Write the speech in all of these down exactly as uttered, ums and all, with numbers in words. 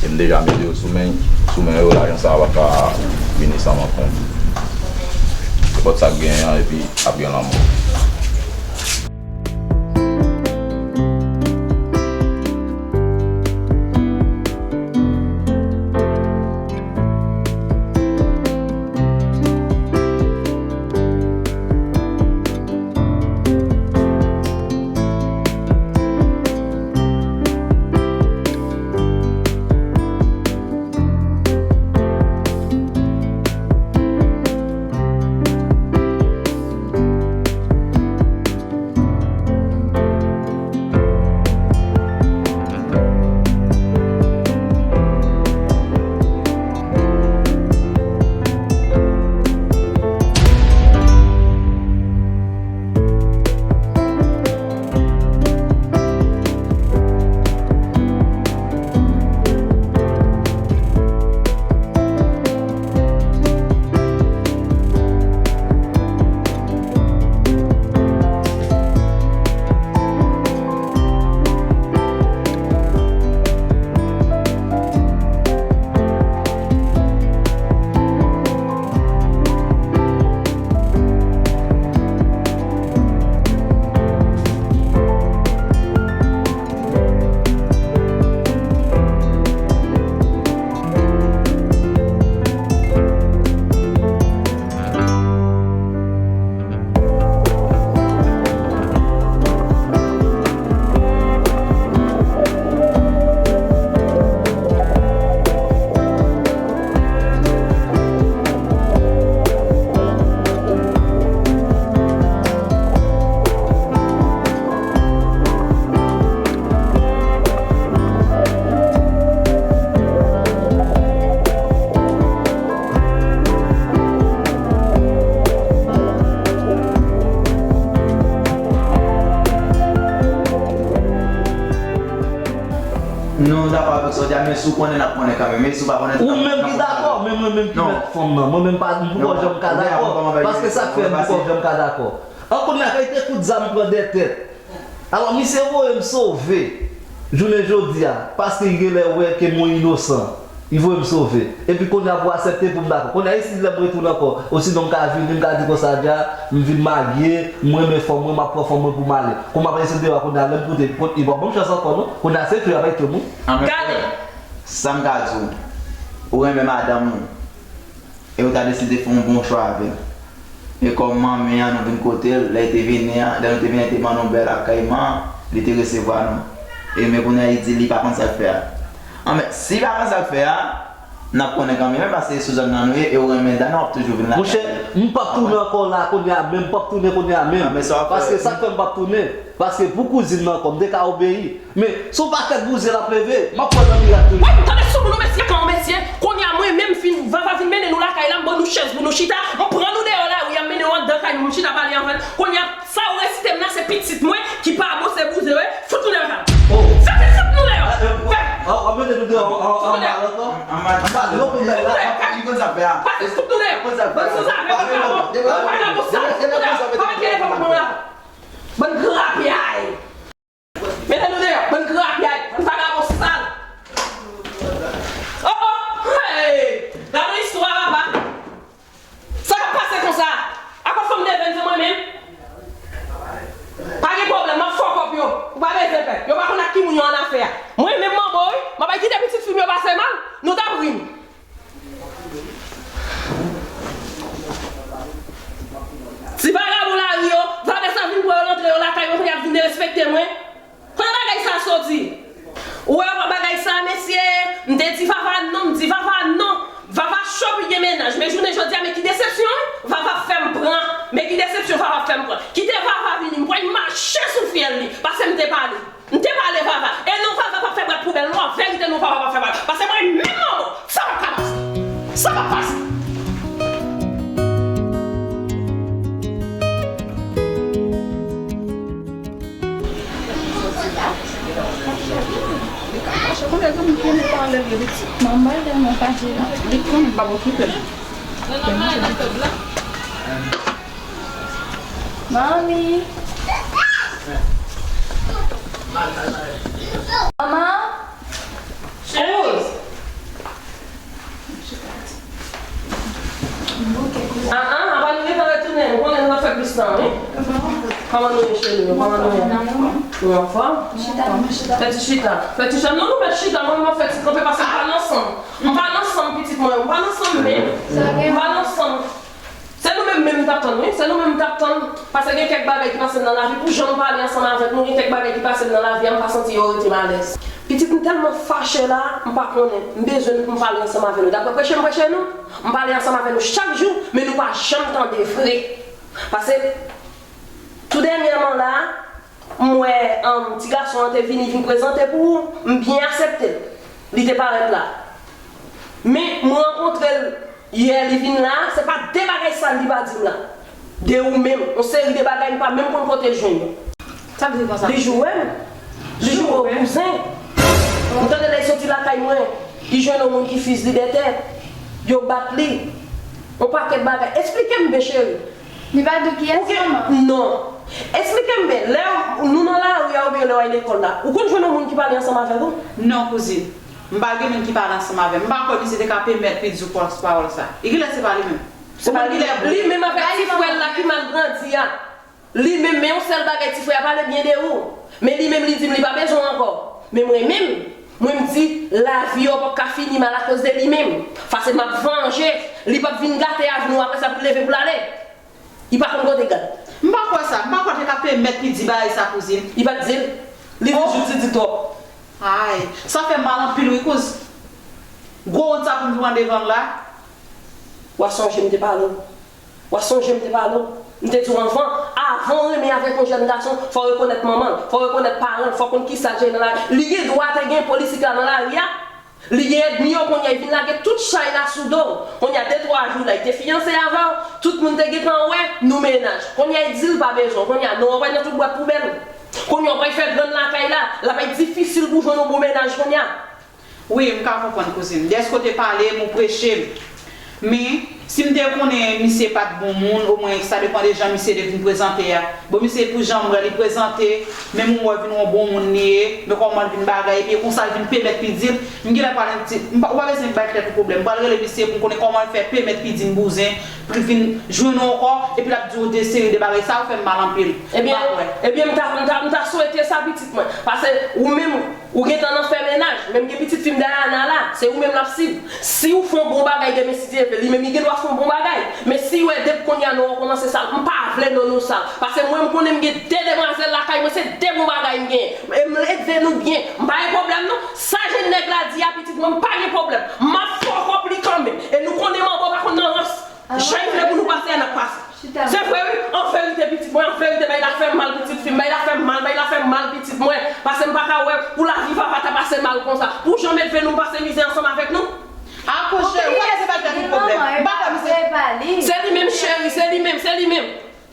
E m deja mete yo sou men, sou men yo, lajan sa a p ap ka vini san m anfrèn. Nenpòt sa k genyen an, epi ap gen lanmò. Nou dakò avèk sa w di a, men si w konnen, n ap konnen kanmenm. Men si w pa konnen tou, n ap konnen. Ou menm ki dakò, men mwen menm ki mèt fanm nan. Mwen menm pa, m poko janm ka dakò. Paske sa k fè m poko janm ka dakò. An kounye a, kalite kout zam pran dèyè tèt. Alò, misye voye m sove jounen jodi a, paske li genlè wè ke mwen inosan. Li voye m sove. Epi kounye a pou aksepte pou m dakò. Kounye a, isi lè m retounen ankò, osinon m ka vini, m ka di konsa, dja, m vin marye, m renmen fanm mwen, m ap pran fanm mwen pou m ale. Kou m ap rete deyò a kounye a, lè m koute, kot, li p ap ban m chans ankò, non. Kounye a, se tou avèk tou moun. Gade! Sa m ka di w, ou renmen madanm ou. E ou ta deside fè yon bon chwa avè l. E kòm manmi an, nou vin kote l, lè l te vini an, lè nou te vini an, li te ban nou bèl akèyman, li te resevwa nou. E men kounye a, li di li pa konn sa l fè a. Anben, si li pa konn sa l fè a, n ap konnen kanmenm, paske se sou zòn nan nou ye, e ou renmen Dana, w ap toujou vin lakay li. Monchè, m p ap tounen ankò la kounye a menm, m p ap tounen kounye a menm. Paske sa k fè m p ap tounen, paske pou kouzin nan ankò, m te ka obeyi. Men, se yon pakèt bouzen l ap leve, m ap pran nan mirak tou. Wi, m tande sou moun ou mesye, kan ou mesye, kounye a mwen menm fin, Vava vin mennen nou lakay la, m ban nou chèz pou nou chita, m pran nou deyò lari a, m mennen nou anndan kay nou, m chita pale avè l. Kounye a, sa ou resite m la, se pitit mwen ki pa bon, se bouzen, wi. Fout nou deyò, Vava. Fè, fè, fout nou deyò. Fè. W ap mete nou deyò anba lòt la? Anba lòt la. Pase fout nou deyò. Bann souzave, bann vagabon. Bann vagabon sal, fout nou deyò. Pa mete telefòn nan mwen la. Bann grapyay. Mete nou deyò, bann grapyay, bann vagabon sal. Oh, oh, hey! Gade yon istwa, papa. Sa k ap pase konsa? Akoz fanm devèn se mwen menm? Pa gen pwoblèm, m ap fè kòb yo. Ou pa bezwen pè. Yo pa konn ak ki moun yo annafè a. Mwen menm manbo, wi. M ap al kite pitit fi m yo pase mal. Nou t ap ri m. Ti vagabon lari yo, vagabon sa vin pran yo rantre yo lakay mwen, kounye a y ap vin derespekte mwen. Kote bagay sa soti? Ou wè bagay sa, mesye? M te di Vava non, m di Vava non. Vava cho pou l gen mennaj. Men jounen jodi a, men ki desepsyon, wi. Vava fè m pran. Men ki desepsyon Vava fè m pran. Kite Vava vini, m pral mache sou fyèl li. Paske m te pale. M te pale Vava. E non, Vava p ap fè bwat poubèl non. An verite non, Vava p ap fè bwat. Paske mwen menm manbo, sa p ap ka pase. Sa p ap pase. Li ka fache konsa, zanmi, pou nou pale de pitit. Manman tèlman fache la, li konnen m p ap okipe l. Manmi. Manman. Cheri. Wi. Kòman nou ye, cheri? Kòman nou ye? Nou anfòm? Fè ti chita. Fè ti chita. Non, nou mèt chita. Mwen, mwen fè ti kanpe paske m pa nan sanm. M pa nan sanm, pitit mwen. M pa nan sanm menm. M pa nan sanm. Se nou menm menm m t ap tann, wi. Se nou menm m t ap tann. Paske gen kèk bagay ki pase m nan lavi. Pou jan m pale ansanm avèk nou, gen kèk bagay ki pase m nan lavi a, m pa santi yo rete m alèz. Pitit, m tèlman fache la, m pa konnen. M bezwen nou pou m pale ansanm avè nou. Daprè preche m preche nou, m pale ansanm avè nou chak jou, men nou pa janm tande vre. Paske, tou dènyèman la, m wè, um, ti gason an te vini, vin prezante pou ou, m byen aksepte l. Li te parèt la. Men, mwen rankontre l yè, li vin la, se pa de bagay sal li pa di m la. De ou menm, yon seri de bagay m pa menm konn kote l jwenn yo. Sa k di konsa? Li joure m. Li joure w, kouzen. M tande lè l soti lakay mwen, li jwenn yon moun ki fizi l dètè. Yo bat li. Yon pakèt bagay. Eksplike m byen, cheri. Li pa di w kiyès manman? Non. Eksplike m byen. Lè w, nou nan lari a oubyen lè w al lekòl la, ou konn jwenn yon moun ki pale ansanm avèk ou? Non, kouzin. M pa gen moun ki pale ansanm avè m. M pa kwè misye te ka pèmèt li di w pawòl sa. E kilè se pa li menm? Se pa li menm. Li menm avèk ti frè l la ki mal grandi a. Li menm, men yon sèl bagay, ti frè a pale byen de ou. Men li menm, li di m li pa bezwen w ankò. Men mwen menm, mwen m di, lavi a p ap ka fini mal akoz de li menm. Paske m ap vanje, li p ap vin gate avni w apre sa pou l leve pou l ale. Li pa konn kote gad. M pa kwè sa. M pa kwè te ka pèmèt li di bagay sa, kouzin. Li pa t di l. Li di jouk ti di twòp. Ay, sa fè m mal anpil wi, kouz. Gwo wont sa pou m pran devan l la. W a sonje m te pale w. W a sonje m te pale w. M te di w anvan, avan w renmen avèk yon jèn gason, fò w rekonèt manman l, fò w rekonèt paran l, fò w konn kisa l jere nan lari. Li gen dwa te gen politik la nan lari a. Li gen ènmi yo, kounye a, li vin lage tout chay la sou do w. Kounye a, de twa jou la, li te fiyanse avè w, tout moun te gentan wè, nou mennaj. Kounye a, li di l pa bezwen w. Kounye a, non an pral nan tout bwat poubèl. Kounye a, w pral fè grann lakay la, l ap difisil pou w jwenn yon bon mennaj kounye a. Wi, m ka konprann, kouzin. Dèske w te pale m, ou preche m. Men, si m te konnen misye pa t bon moun, omwen sa depann de jan misye te vin prezante a. Bon, misye pou jan m wè li prezante, menm ou wè vin yon bon moun li ye, men kòman l vin bagay, epi e konsa l vin pèmèt li di l, m genlè pral ti, m pa, ou pa bezwen bay tèt ou pwoblèm. M pral rele misye pou m konnen kòman l fè pèmèt li di m bouzen, pou l vin jwenn ou ankò, epi l ap di w de seri de bagay, sa yo fè m mal anpil. M pa kwè. Ebyen, ebyen, m ta, m ta, m ta swete sa pitit mwen. Paske ou menm, ou gentan nan fè mennaj, menm gen pitit fi m Dayana la, se ou menm l ap siv. Si w fè yon bon bagay, demen si Dye vle, li menm li gen dwa fè yon bon bagay. Men si w wè depi kounye a non an kòmanse sal, m pa vle non nou sal. Paske mwen, m konnen m gen de demwazèl lakay mwen, se de bon bagay m genyen. E m leve nou byen, m pa gen pwoblèm non. Sa jèn nèg la di a, pitit mwen, m pa gen pwoblèm. M ap fè w konpli kanmenm. E nou konnen manbo pa konn nan rans. Jan l vle pou nou pase a, n ap pase. Se vre wi, an verite pitit mwen, an verite bagay la fè m mal pitit fi m, bagay la fè m mal, bagay la fè m mal pitit mwen. Paske m pa ka wè pou lavi Vava ta pase mal konsa. Pou jan m leve nou pase mizè ansanm avèk nou. Akoz cheri, ou pa bezwen bay tèt ou pwoblèm. M pa kwè misye. Se li menm cheri, se li menm, se li menm.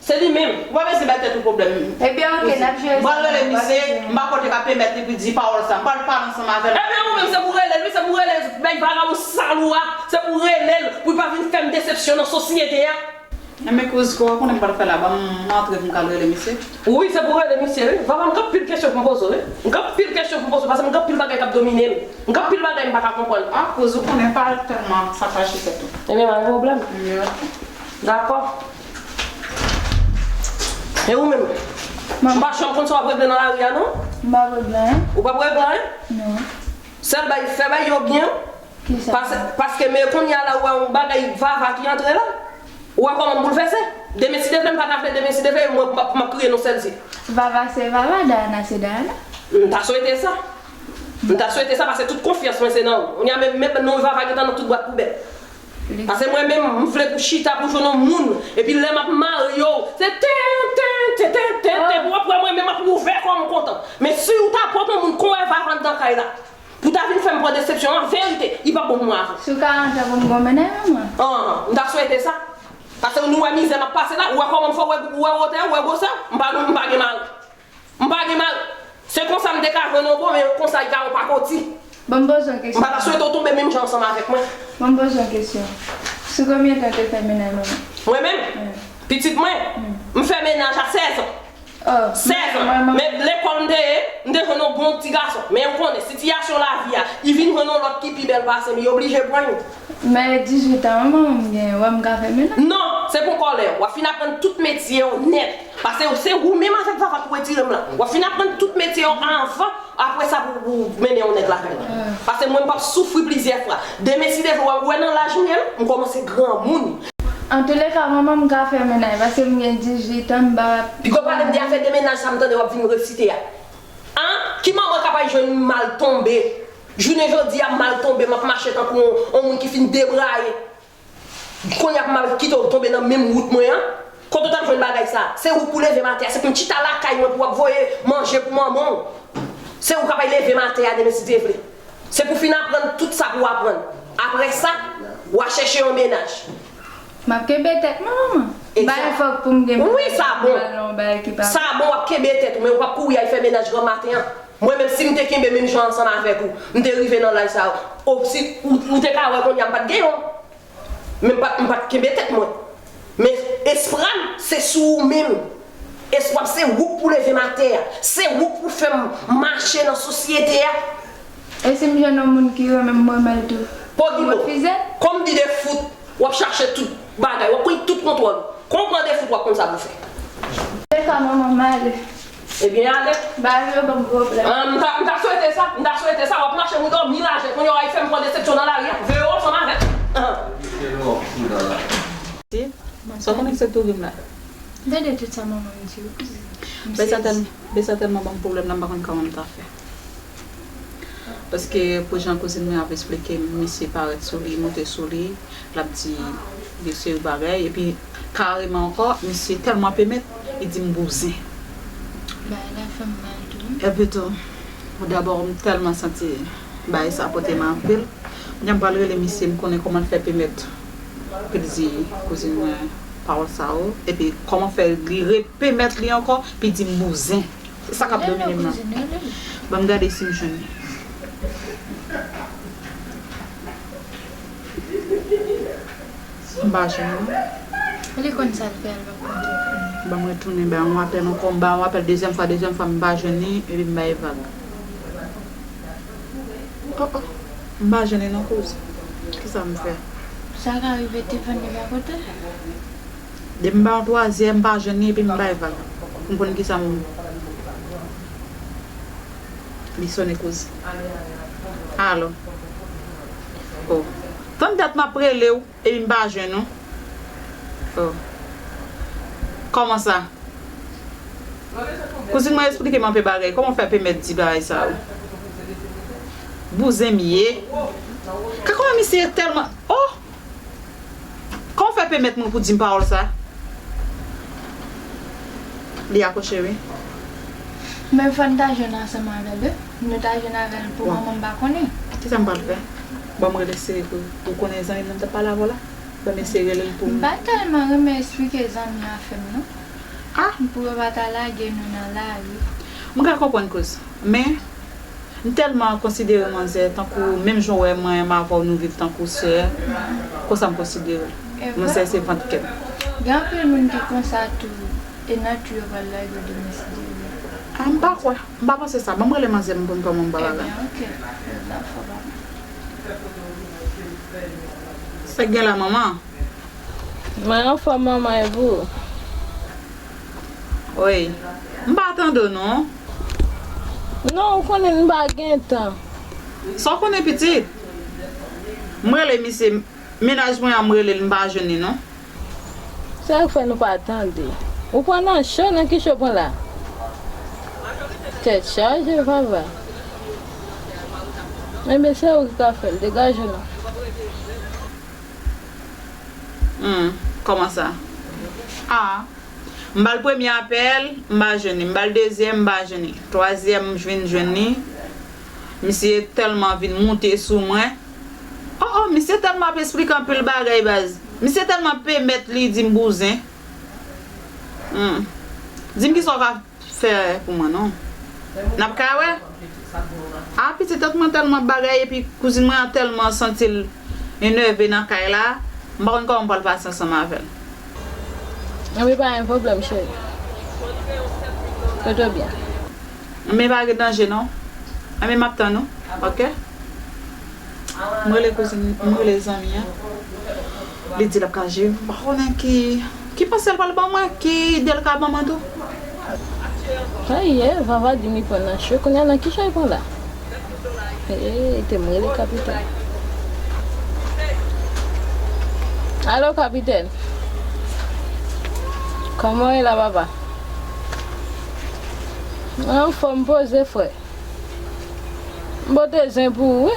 Se li menm. Ou pa bezwen bay tèt ou pwoblèm. Ebyen, oke, n ap jere sa. M pral rele misye, m pa kwè te ka pèmèt li pou di pawòl sa. M pral pale ansanm avè l. Ebyen, ou menm, se pou rele l, wi, se pou rele l. Bay vagabon sal ou a, se pou rele l, pou l pa vin fè m desepsyon nan sosyete a. Enben kouz, ou konnen m pral fè la, ban m antre pou m ka al rele misye. Wi, se pou rele misye, wi. Vava, m gen anpil kesyon pou m poze w, wi. M gen anpil kesyon pou m poze w, paske m gen anpil bagay k ap domine m. M gen anpil bagay m pa ka konprann. A, kouz, ou konnen pa tèlman sa fache tèt ou. Ebyen, pa gen pwoblèm. Dakò. E ou menm? M pa janm konn sa w ap regle nan lari a, non? M p ap regle anyen. Ou p ap regle anyen? Non. Sèl bay, fè bay yo byen. Kisa? Paske, paske men kounye a la, ou wè yon bagay Vava ki antre la. Ou wè kòman m boulvèse? Demen si Dye vle, m pa ta vle, demen si Dye vle, mwen, m ap, m ap kriye nan sèl zye. Vava se Vava, Dayana se Dayana. M ta swete sa. M ta swete sa, paske tout konfyans mwen se nan ou. Kounye a menm, menm non Vava gentan nan tout bwat poubèl. Paske mwen menm, m vle pou chita pou jwenn yon moun. Epi lè m ap marye w, se ten, ten, ten, ten, ten, ten, pou w ap wè mwen menm m ap ouvè kò m kontan. Men si w ta pot yon moun kon wè Vava anndan kay la, pou ta vin fè m pran desepsyon, an verite, li p ap bon pou mwen avè w. Sou karant an pou m gon mennaj, manman? Anhan, m ta swete sa. Paske nou wè mizè m ap pase la, ou wè kòman m fè, ou wè, ou wè wotè, ou wè gwosè, m pa, m pa gen mari. M pa gen mari. Se konsa m te ka jwenn yon bon, men konsa li ka yon pakoti. Bon, m poze yon kesyon. M pa ta swete w tonbe menm jan ansanm avèk mwen. Bon, m poze yon kesyon. Sou konbyen tan w te fè mennaj, manman? Mwen menm? Wi. Pitit mwen? Wi. M fè mennaj a sèz an. Sèz an. Men lekòl m te ye, m te jwenn yon bon ti gason. Men ou konnen, sitiyasyon lavi a, li vin jwenn yon lòt ki pi bèl pase m, li oblije pran yon. Men dizuit an, manman m gen, wè m ka fè mennaj? Non, se poko lè. W ap fin aprann tout metye yo nèt. Paske se ou menm avèk vava pou retire m la. W ap fin aprann tout metye yo anvan, apre sa pou, pou mennen yon nèg lakay mwen. Paske mwen, m p ap soufri plizyè fwa. Demen, si Dye vle, w ap wè nan laj mwen, m kòmanse granmoun. Antouleka, manman m ka fè mennaj, paske m gen dizuit an, m pa. Piga w pale m de afè de mennaj sa m tande w ap vin resite a. An? Ki manman k ap al jwenn mal tonbe? Jounen jodi a, m mal tonbe, m ap mache tankou yon, yon moun ki fin debraye. Kounye a pou m al kite w tonbe nan menm wout mwen an? Kote w t ap jwenn bagay sa? Se ou pou leve m atè a, se pou m chita lakay mwen pou w ap voye manje pou manman w. Se ou k ap al leve m atè a demen si Dye vle. Se pou w fin aprann tout sa pou w aprann. Apre sa, w a chèche yon mennaj. M ap kenbe tèt mwen, manman. Bay fòk pou m gen. Wi, sa bon. Mal nan yon bagay ki pa. Sa bon, w ap kenbe tèt ou, men ou p ap kouri al fè mennaj granmaten an. Mwen menm, si m te kenbe menm jan ansanm avèk ou, m te rive nan laj sa a, ou, si, ou, ou te ka wè kounye a m pa t gen yon. Men m pa t, m pa t kenbe tèt mwen. Men espwa m, se sou ou menm. Espwa m, se ou k pou leve m atè a. Se ou k pou fè m mache nan sosyete a. E si m jwenn yon moun ki renmen m, mwen renmen l tou? Pòdibo, ou refize? Kòm di de fout, w ap chache tout bagay, w ap pran tout kontwòl. Kon w pran de fout, w ap konn sa pou fè. Se ka manman m ale. Ebyen, ale. Bagay yo ban m pwoblèm. Ah, m ta, m ta swete sa, m ta swete sa, w ap mache pou dòmi lajè. Kounye a, w a fè m pran desepsyon nan lari a. Veye w ansanm avèk. Ah. Sa w konnen ki se tourim la? Tande tout sa manman m di yo. Bèl sa tèl-, bèl sa tèlman ban m pwoblèm la, m pa konn kòman m ta fè. Paske pou jan kouzin mwen ap esplike m, misye parèt sou li, monte sou li, l ap di de seri bagay, epi kareman ankò, misye tèlman pèmèt, li di m bouzen. Bagay la fè m mal tou. Epi tou, dabò, m tèlman santi bagay sa pote m anpil. Kounye a m pral rele misye, m konnen kòman l fè pèmèt pou l di kouzin mwen pawòl sa yo, epi kòman fè li repèmèt li ankò, pou l di m bouzen. Se sa k ap domine m nan. Ban m gade si m jwenn li. M pa jwenn li. Li konn sa l fè, l p ap konn. Ban m retounen, ba yon apèl ankò, m ba yon apèl dezyèm fwa, dezyèm fwa m pa jwenn li, epi m bay vag. Oh, oh. M pa jwenn li non, kouz. Kisa m fè? Sa ka rive Tiffany pa kote? Depi m ba yon twazyèm, m pa jwenn li, epi m bay vag. M konn kisa m. Li sonnen kouz. Alo. Oh. Tann dat m ap rele w, epi m pa jwenn ou. Oh. Kòman sa? Kouzin mwen esplike m anpe bagay. Kòman w fè pèmèt di bagay sa yo? Bouzen m ye. Ka kòman misye tèlman. Oh! Kòman w fè pèmèt mwen pou di m pawòl sa? Li akouche, wi. Men fò n ta jwenn ansanm avè l, wi. Nou ta jwenn avè l pou manman m pa konnen. Kisa m pral fè? Ban m rele Siri pou ou konnen zanmi m nan m t ap pale avè w la? Ban m eseye rele l pou m. M pa tèlman renmen esplike zanmi afè m, non. Ah! Pou yo pa ta lage nou nan lari. M ka konprann kouz. Men, M tèlman konsidere manzè tankou, menm jan w wè mwen menm avè w nou viv tankou sè, konsa m konsidere l. Manzè se vant kè m. Gen anpil moun ki konsa tou, e nan tou yo pral lage w demen si Dye vle. Ah, m pa kwè. M pa panse sa. Ban m rele manzè m pou m kòman m pral bagay. Ebyen, oke. Sa k gen la, manman? Mwen anfòm, manman, e pou ou? Wi. M pa tande w non. Non, ou konnen m pa gen tan. Sa w konnen pitit? M rele misye, mennaj mwen an, m rele l, m pa jwenn li non. Sa k fè nou pa tande? Ou pran nan cho, nan ki cho pran la? Tèt chaje, papa. Enben, se ou ki ka fè l, degaje w non. Hmm, kòman sa? Ah. M ba l premye apèl, m pa jwenn li. M ba l dezyèm, m pa jwenn li. Twazyèm, m vin jwenn li. Misye tèlman vin moute sou mwen. Oh, oh, misye tèlman ap esplike anpil bagay, baz. Misye tèlman pèmèt li di m bouzen. Hmm. Di m kisa w ka fè pou mwen non. N ap ka wè. Ah, pitit, tèt mwen tèlman bagay, epi kouzin mwen an tèlman santi l enève nan kay la, m pa konn kòman m pral pase ansanm avè l. Anben, pa gen pwoblèm, cheri. Yo tou byen. Men pa gen danje non. Anben m ap tann ou, oke? M rele kouzin, m rele zanmi an. Li di l ap ka jere. M pa konnen ki, ki panse l pral ban mwen, ki ide l ka ban mwen tou. Sa ye, Vava di m li pran nan cho, kounye a nan ki cho li pran la? Hey, te m rele kapitèn. Alo, kapitèn. Kòman w ye la, papa? Anfòm, poze, frè. M pote zen pou ou, wi.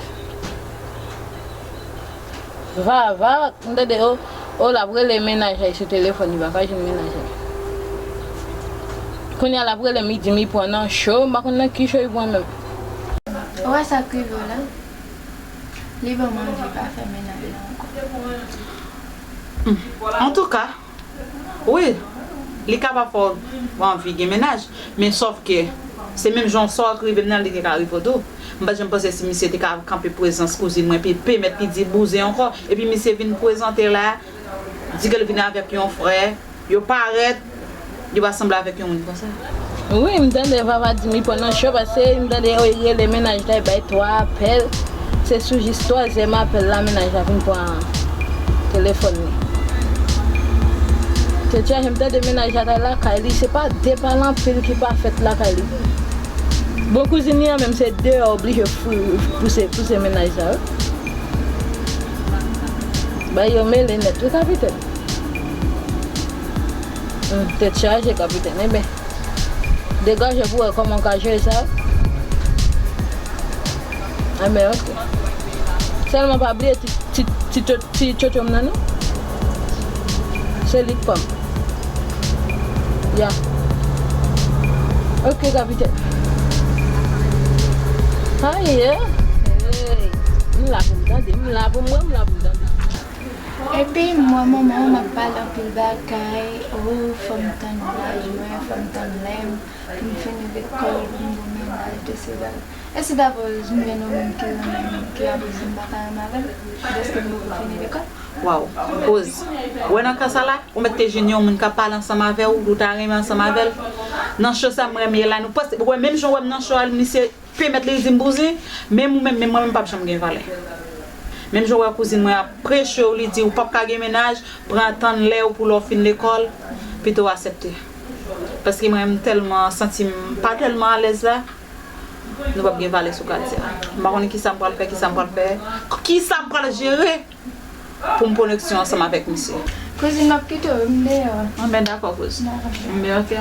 Vava, m tande, o, o, l ap rele mennaj la sou telefòn, li pa ka jwenn mennaj la. Kounye a l ap rele m, li di m li pran nan cho, m pa konn nan ki cho li pran menm. Ou wè sa k rive w la? Li ban m anvi pa fè mennaj la ankò. Antouka, wi, li kapab fè w anvi gen mennaj, men sòf ke se menm jan sa w k rive m nan, li te ka rive w tou. M pa t janm panse si misye te ka kanpe prezans kouzin mwen, epi pèmèt li di bouzen ankò, epi misye vin prezante la, di ke l vin avèk yon frè, yo parèt, yo pa sanble avèk yon moun konsa. Wi, m tande Vava di m li pran nan cho, paske m tande yo rele mennaj la, bay twa apèl. Se sou jis twazyèm apèl la, mennaj la vin pran telefòn li. Tèt chaje, m tande mennaj la t al lakay li, se pa de pale anpil ki pa fèt lakay li. Bon, kouzin li an menm, se deyò oblije fou-, pouse, pouse mennaj la, wi. Bay yo mele nèt, wi, kapitèn. Hmm, tèt chaje, kapitèn. Enben, degaje pou wè kòman w ka jere sa. Enben, oke. Sèlman pa bliye ti, ti, ti, ti, ti tchotcho m nan, non. Se li k pa m. Ya. Oke, kapitèn. Aye. Hey. M la pou m tande, m la pou m wè, m la pou m tande. Epi m wè manman w, m ap pale anpil bagay. O, fò m tann laj mwen, fò m tann lè m, pou m fini lekòl, pou m gen mennaj, de sila. E si dabò m gen yon moun ki renmen m, ki ap di m pa ka renmen avè l, dèske m poko fini lekòl? Waw, kouz. Ou wè nan ka sa la, ou mèt te jwenn yon moun k ap pale ansanm avè w, ou ta renmen ansanm avè l. Nan cho sa m renmen la, nou panse, ou wè menm jan w wè m nan cho a, misye pèmèt li di m bouzen, menm ou menm, menm mwen menm p ap janm gen valè. Menm jan w wè kouzin mwen ap preche w, li di ou p ap ka gen mennaj, pran tann lè w pou lè w fin lekòl, pito w aksepte. Paske mwen m tèlman santi m pa tèlman alèz la, nou p ap gen valè sou katye a. M pa konnen kisa m pral fè, kisa m pral fè, kisa m pral jere. Pou m koneksyon ansanm avèk misye. Kouzin, m ap kite w, m deyò. Anben, dakò, kouz. Dakò. Anben, oke.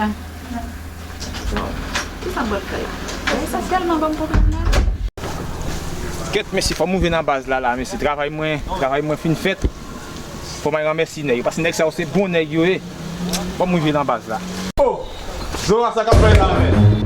Bon, kisa m pral fè la? Sa tèlman ban m pwoblèm la. Kèt, mesye, fò m rive nan baz la, la, mesye. Travay mwen, travay mwen fin fèt. Fò m al ranmèsi nèg yo, paske nèg sa yo se bon nèg yo ye. Fò m rive nan baz la. Oh! Zora, sa k ap fèt la, men?